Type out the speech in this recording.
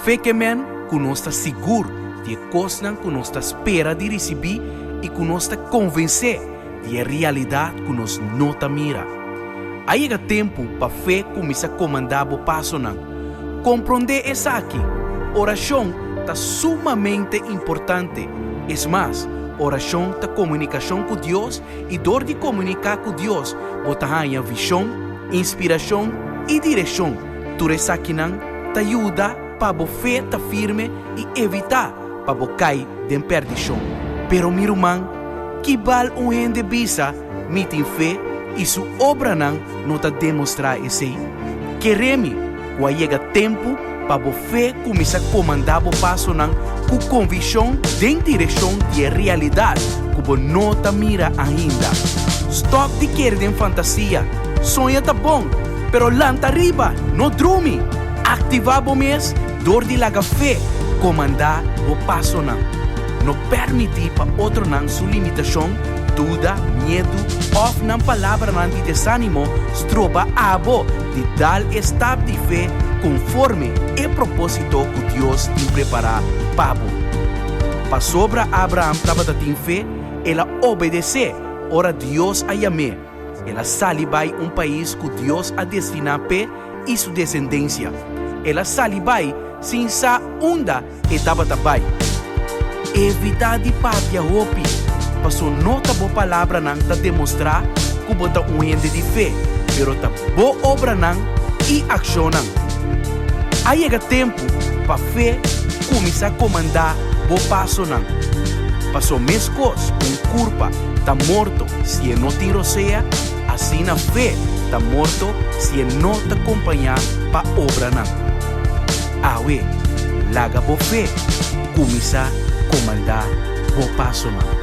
Fe ke men ku nos ta sigur di e kosnan ku nos ta spera di risibí i ku nos ta konvensé di e realidat ku nos no ta mira. A yega tempu pa fe kuminsá komandá bo pasonan. Komprondé esaki, orashon ta sumamente importante. Es mas, orashon ta komunikashon ku Dios i dor di komuniká ku Dios bo ta haña vishon, inspirashon i direkshon. Tur esakinan ta yuda pa bo fe ta firme i evitá pa bo kai den perdishon. Pero mi ruman, ki bal un hende bisa, Mi tin fe, i su obranan no ta demostrá esei? Kere mi ku a yega tempu pa bo fe kuminsá komandá bo pasonan ku konvikshon den direkshon di e realidat ku bo no ta mira ainda. Stòp di kere den fantasia. Soña ta bon, pero lanta riba, no drumi! Aktivá bo mes dor di laga fe komandá bo pasonan. No pèrmití pa otronan su limitashon, duda, miedu òf nan palabranan di desánimo stroba abo di dal e stap di fe konforme e propósito ku Dios tin prepará pa bo. Pasobra Abraham tabata tin fe, el a obedesé ora Dios a yam'é. El a sali bai un pais ku Dios a destiná p'e i su desendensia. El a sali bai sin sa unda e tabata bai. Evitá di papia hopi, paso no ta bo palabranan ta demostrá ku bo ta un hende di fe, pero ta bo obranan i akshonnan. A yega tempu pa fe kuminsá komandá bo pasonan. Paso meskos ku un kurpa ta morto si e no tin rosea, asina fe ta morto si e no ta kompañá pa obranan. Awe, laga bo fe kuminsá komandá bo pasonan.